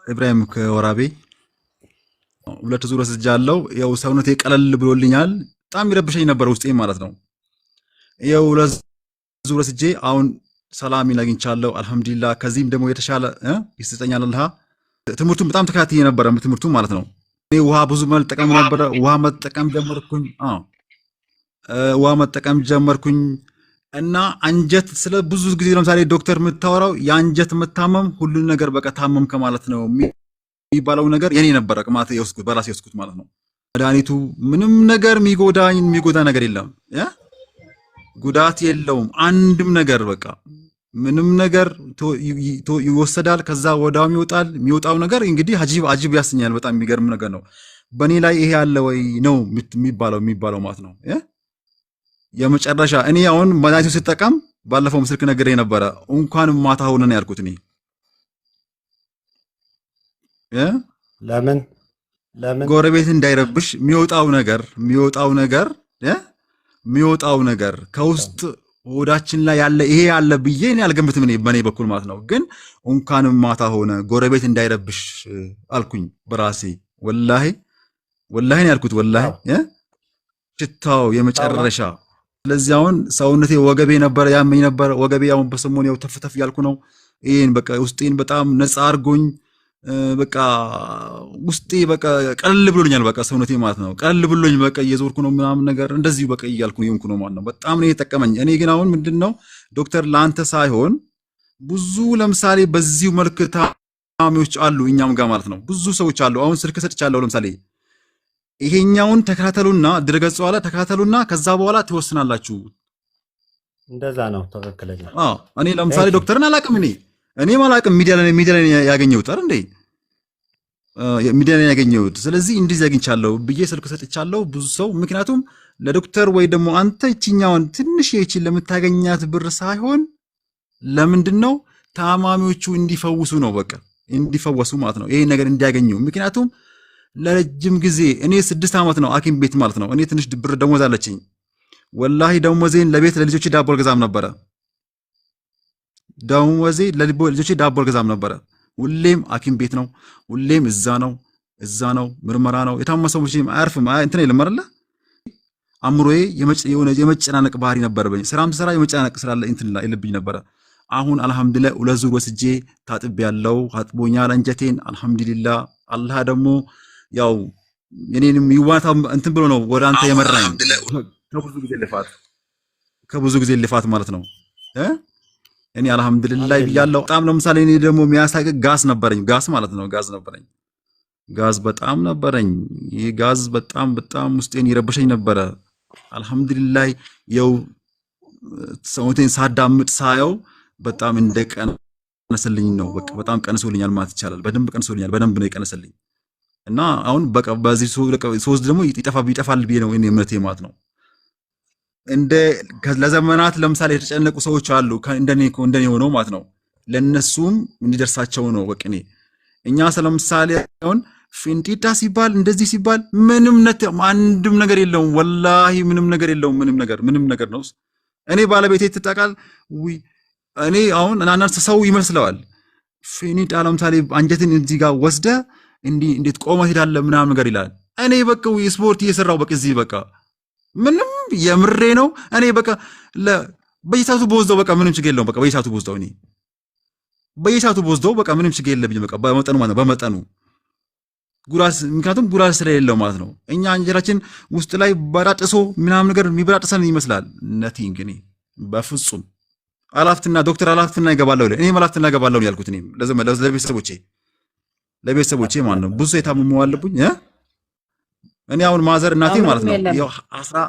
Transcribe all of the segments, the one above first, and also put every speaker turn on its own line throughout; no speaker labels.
ኢብራሂም ከወራቤ 2 ዙር ወስጃለሁ። ያው ሰውነቴ ቀለል ብሎልኛል። በጣም ይረብሸኝ ነበር ውስጤ ማለት ነው። ያው 2 ዙር ወስጄ አሁን ሰላሜን አግኝቻለሁ አልሐምዱሊላህ። ከዚህም ደግሞ የተሻለ ይሰጠኛል አላህ። ትምህርቱን በጣም ተከታትዬ ነበረ ትምህርቱን ማለት ነው። እኔ ውሃ ብዙ መጠቀም ነበረ። ውሃ መጠቀም ጀመርኩኝ። አዎ ውሃ መጠቀም ጀመርኩኝ። እና አንጀት ስለ ብዙ ጊዜ ለምሳሌ ዶክተር የምታወራው የአንጀት መታመም ሁሉን ነገር በቃ ታመም ከማለት ነው የሚባለው ነገር የኔ ነበረ ማለት የወስኩት በራሴ የወስኩት ማለት ነው። መድኃኒቱ ምንም ነገር የሚጎዳ ነገር የለም። ጉዳት የለውም አንድም ነገር በቃ ምንም ነገር ይወሰዳል፣ ከዛ ወዳውም ይወጣል። የሚወጣው ነገር እንግዲህ አጂብ አጂብ ያሰኛል። በጣም የሚገርም ነገር ነው። በኔ ላይ ይሄ አለ ወይ ነው የሚባለው ማለት ነው። የመጨረሻ እኔ አሁን መድኃኒቱን ስጠቀም ባለፈው ስልክ ነግሬ ነበረ። እንኳን ማታ ሆነ ነው ያልኩት እኔ።
ለምን ለምን
ጎረቤት እንዳይረብሽ የሚወጣው ነገር የሚወጣው ነገር የሚወጣው ነገር ከውስጥ ሆዳችን ላይ ያለ ይሄ ያለ ብዬ እኔ አልገምትም፣ እኔ በኔ በኩል ማለት ነው። ግን እንኳንም ማታ ሆነ ጎረቤት እንዳይረብሽ አልኩኝ በራሴ። ወላሂ ወላሂ ነው ያልኩት። ወላሂ ሽታው የመጨረሻ። ስለዚህ አሁን ሰውነቴ ወገቤ ነበር ያመኝ ነበር። ወገቤ አሁን በሰሞኑ ያው ተፍ ተፍ ያልኩ ነው። ይሄን በቃ ውስጤን በጣም ነፃ አድርጎኝ በቃ ውስጤ በቃ ቀለል ብሎኛል። በቃ ሰውነቴ ማለት ነው ቀለል ብሎኝ በቃ እየዞርኩ ነው ምናምን ነገር እንደዚሁ በቃ እያልኩ ነው የሆንኩ ነው ማለት ነው። በጣም ነው የጠቀመኝ። እኔ ግን አሁን ምንድነው ዶክተር ላንተ ሳይሆን ብዙ ለምሳሌ በዚሁ መልክ ታማሚዎች አሉ እኛም ጋር ማለት ነው። ብዙ ሰዎች አሉ። አሁን ስልክ ሰጥቻለሁ። ለምሳሌ ይሄኛውን ተከታተሉና ድረገጹ አለ ተከታተሉና ከዛ በኋላ ትወስናላችሁ።
እንደዛ ነው ትክክለኛ።
አዎ እኔ ለምሳሌ ዶክተርን አላውቅም። እኔም አላውቅም። ሚዲያ ላይ ያገኘሁት አይደል እንዴ? ሚዲያ ላይ ያገኘሁት። ስለዚህ እንደዚህ አግኝቻለሁ ብዬ ስልክ ሰጥቻለሁ ብዙ ሰው። ምክንያቱም ለዶክተር ወይ ደግሞ አንተ እቺኛውን ትንሽ ይቺን ለምታገኛት ብር ሳይሆን ለምንድነው ታማሚዎቹ እንዲፈውሱ ነው። በቃ እንዲፈወሱ ማለት ነው። ይሄን ነገር እንዲያገኙ። ምክንያቱም ለረጅም ጊዜ እኔ 6 ዓመት ነው ሐኪም ቤት ማለት ነው። እኔ ትንሽ ብር ደሞዝ አለችኝ። ወላሂ ደሞዜን ለቤት ለልጆቼ ዳቦ አልገዛም ነበረ። ደሞዜ ለልጆቼ ዳቦ አልገዛም ነበረ። ሁሌም ሐኪም ቤት ነው፣ ሁሌም እዛ ነው፣ እዛ ነው፣ ምርመራ ነው። የታመመ ሰው መቼም አያርፍም። አይ እንትን የለም አይደለ? አእምሮዬ የሆነ የመጨናነቅ ባህሪ ነበረብኝ። ስራም ስራ የመጨናነቅ ስራ እንትን የለብኝ ነበረ። አሁን አልሐምዱሊላህ 2 ዙር ወስጄ ታጥቤያለሁ። አጥቦኛል አንጀቴን አልሐምዱሊላህ። አላህ ደግሞ ያው የኔንም ይዋታ እንትን ብሎ ነው ወደ አንተ የመራኝ። ከብዙ ጊዜ ልፋት ማለት ነው። እኔ አልሐምዱሊላህ ብያለሁ። በጣም ለምሳሌ እኔ ደግሞ የሚያሳቅቅ ጋዝ ነበረኝ። ጋዝ ማለት ነው። ጋዝ ነበረኝ። ጋዝ በጣም ነበረኝ። ይሄ ጋዝ በጣም በጣም ውስጤን ይረብሸኝ ነበረ። አልሐምዱሊላህ ያው ሰውነቴን ሳዳምጥ ሳየው በጣም እንደቀነሰልኝ ነው። በቃ በጣም ቀንሶልኛል ማለት ይቻላል። በደንብ ቀንሶልኛል። በደንብ ነው የቀነሰልኝ። እና አሁን በቃ በዚህ ሶስት ደግሞ ይጠፋል ብዬ ነው እኔ እምነቴ ማለት ነው። እንደ ለዘመናት ለምሳሌ የተጨነቁ ሰዎች አሉ እንደኔ ሆነው ማለት ነው። ለነሱም እንዲደርሳቸው ነው። በቃ እኔ እኛ ስለምሳሌ አሁን ፊንጢጣ ሲባል እንደዚህ ሲባል ምንም አንድም ነገር የለውም። ወላሂ ምንም ነገር የለውም። ምንም ነገር ምንም ነገር ነው። እኔ ባለቤቴ ትጠቃል ውይ እኔ አሁን አንዳንድ ሰው ይመስለዋል ፊንጢጣ ለምሳሌ አንጀትን እዚህ ጋር ወስደ እንዲህ እንዴት ቆመህ ትሄዳለህ ምናምን ነገር ይላል። እኔ በቃ ስፖርት እየሰራሁ በቃ እዚህ በቃ ምንም የምሬ ነው። እኔ በቃ በየሰዓቱ በወስደው በቃ ምንም ችግር የለውም። በቃ በየሰዓቱ በወስደው እኔ በየሰዓቱ በወስደው በቃ ምንም ችግር የለብኝም። በቃ በመጠኑ ማለት ነው። በመጠኑ ጉዳት፣ ምክንያቱም ጉዳት ስለሌለው ማለት ነው። እኛ እንጀራችን ውስጥ ላይ በራጥሶ ምናምን ነገር የሚበራጥሰን ይመስላል። ነቲንግ እኔ በፍጹም አላፍትና ዶክተር አላፍትና ይገባለሁ እኔ አላፍትና ይገባለሁ ያልኩት እኔ ለቤተሰቦቼ ማለት ነው። ብዙ የታመሙ አለብኝ። እኔ አሁን ማዘር እናቴ ማለት ነው ያው 10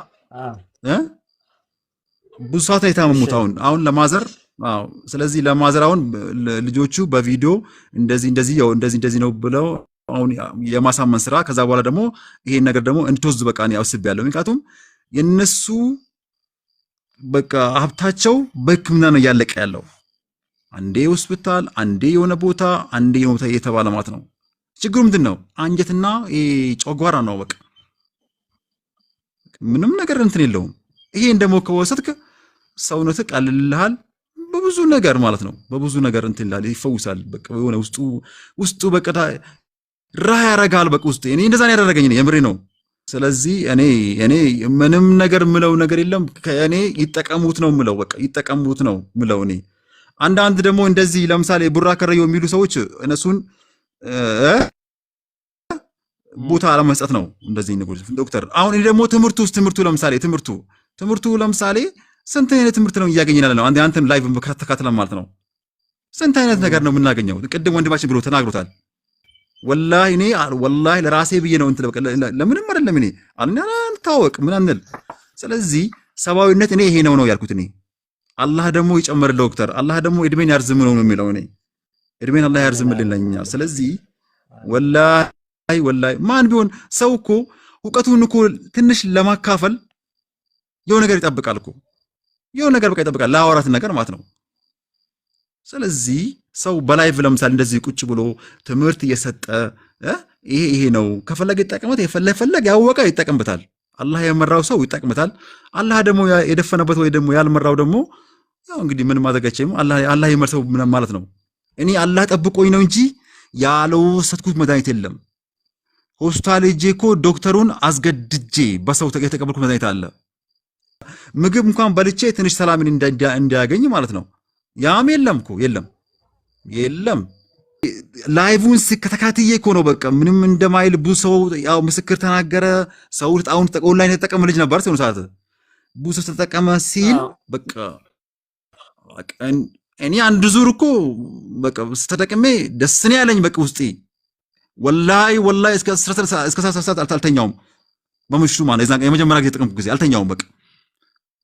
ብዙ ሰዓት ነው የታመሙት አሁን ለማዘር አዎ። ስለዚህ ለማዘር አሁን ልጆቹ በቪዲዮ እንደዚህ እንደዚህ ያው እንደዚህ እንደዚህ ነው ብለው አሁን የማሳመን ስራ ከዛ በኋላ ደግሞ ይሄን ነገር ደግሞ እንድትወስዱ በቃ እኔ አስቤያለሁ። ምክንያቱም የነሱ በቃ ሀብታቸው በሕክምና ነው እያለቀ ያለው። አንዴ ሆስፒታል፣ አንዴ የሆነ ቦታ፣ አንዴ የሆነ ቦታ እየተባለ ማለት ነው። ችግሩ ምንድነው? አንጀትና ጨጓራ ነው። በቃ ምንም ነገር እንትን የለውም። ይሄን ደግሞ ከወሰድክ ሰውነትህ ቀልልሃል። በብዙ ነገር ማለት ነው። በብዙ ነገር እንትን ይላል፣ ይፈውሳል። በቃ የሆነ ውስጡ ውስጡ በቃ ራህ ያረጋል። በቃ ውስጡ እኔ እንደዛ ነው ያደረገኝ፣ እኔ የምሬ ነው። ስለዚህ እኔ ምንም ነገር ምለው ነገር የለም። ከእኔ ይጠቀሙት ነው ምለው፣ በቃ ይጠቀሙት ነው ምለው። እኔ አንዳንድ ደግሞ እንደዚህ ለምሳሌ ቡራ ከረዮ የሚሉ ሰዎች እነሱን ቦታ አለመስጠት ነው። እንደዚህ ነገሮች ዶክተር፣ አሁን እኔ ደግሞ ትምህርቱ ውስጥ ትምህርቱ ለምሳሌ ትምህርቱ ለምሳሌ ስንት አይነት ትምህርት ነው እያገኘን ያለ ነው? አንተ አንተን live ተከታትለን ማለት ነው። ስንት አይነት ነገር ነው የምናገኘው? ቅድም ወንድማችን ብሎ ተናግሮታል። ወላሂ እኔ ወላሂ ለራሴ ብዬ ነው እንትን በቃ ለምንም አይደለም። እኔ አንታወቅ ምን አንል። ስለዚህ ሰብአዊነት እኔ ይሄ ነው ነው ያልኩት እኔ። አላህ ደግሞ ይጨምርልህ ዶክተር፣ አላህ ደግሞ እድሜን ያርዝም ነው የሚለው እኔ። እድሜን አላህ ያርዝምልን ለኛ። ስለዚህ ወላሂ ወላሂ ማን ቢሆን ሰው እኮ እውቀቱን እኮ ትንሽ ለማካፈል የሆነ ነገር ይጠብቃል እኮ፣ የሆነ ነገር በቃ ይጠብቃል ለአወራት ነገር ማለት ነው። ስለዚህ ሰው በ live ለምሳሌ እንደዚህ ቁጭ ብሎ ትምህርት እየሰጠ ይሄ ይሄ ነው ከፈለገ ይጠቀምበት፣ የፈለገ ያወቀ ይጠቀምበታል። አላህ የመራው ሰው ይጠቅምበታል። አላህ ደግሞ የደፈነበት ወይ ደግሞ ያልመራው ደግሞ ያው እንግዲህ ምን ማድረግ አይችልም። አላህ ይመርሰው ማለት ነው። እኔ አላህ ጠብቆኝ ነው እንጂ ያልወሰድኩት መድኃኒት የለም። ሆስፒታል ሄጄ እኮ ዶክተሩን አስገድጄ በሰው የተቀበልኩት መድኃኒት አለ። ምግብ እንኳን በልቼ ትንሽ ሰላምን እንዲያገኝ ማለት ነው። ያም የለም እኮ፣ የለም የለም። Live ኡን ተከታትዬ እኮ ነው በቃ ምንም እንደማይል ብዙ ሰው ያው ምስክር ተናገረ። ሰው አሁን ኦንላይን የተጠቀመ ልጅ ነበር ሲሆን ሰዓት ብዙ ሰው ተጠቀመ ሲል በቃ እኔ አንድ ዙር እኮ በቃ ተጠቅሜ ደስ ነው ያለኝ። በቃ ውስጤ ወላሂ ወላሂ እስከ 10 ሰዓት አልተኛውም። በምሽቱ ማለት የዛን የመጀመሪያ ጊዜ ተጠቀምኩ ጊዜ አልተኛውም።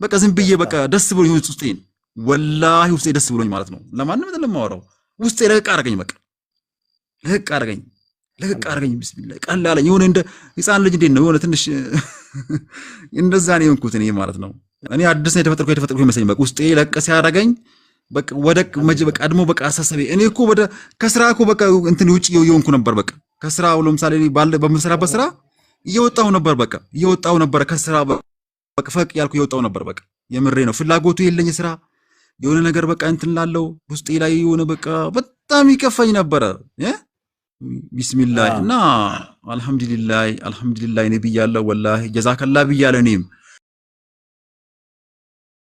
በቃ ዝም ብዬ በቃ ደስ ብሎኝ ውስጤን ወላሂ ውስጤ ደስ ብሎኝ ማለት ነው። ለማንም አይደለም የማወራው። ውስጤ ለቅቅ አደረገኝ። በቃ ለቅቅ አደረገኝ፣ ለቅቅ አደረገኝ። ቢስሚላህ ቀላል አለኝ። የሆነ እንደ ህፃን ልጅ እንዴት ነው የሆነ ትንሽ እንደዛ ነው የሆንኩት እኔ ማለት ነው። እኔ አዲስ ነው የተፈጠርኩ ይመስለኝ። በቃ ውስጤ ለቅ ሲያደርገኝ በቃ ወደ ቀድሞ በቃ አሳሰቤ እኔ እኮ ወደ ከስራ እኮ በቃ እንትን ውጭ የሆንኩ ነበር። በቃ ከስራ ለምሳሌ እኔ ባለ በምሰራበት ስራ እየወጣሁ ነበር። በቃ እየወጣሁ ነበር ከስራ፣ በቃ ፈቅ ያልኩ እየወጣሁ ነበር። በቃ የምሬ ነው። ፍላጎቱ የለኝ ስራ የሆነ ነገር በቃ እንትን ላለው ውስጤ ላይ የሆነ በቃ በጣም ይከፋኝ ነበረ። ቢስሚላህ እና አልሐምዱሊላህ አልሐምዱሊላህ እኔ ብያለሁ። ወላሂ ጀዛከላ ብያለሁ። እኔም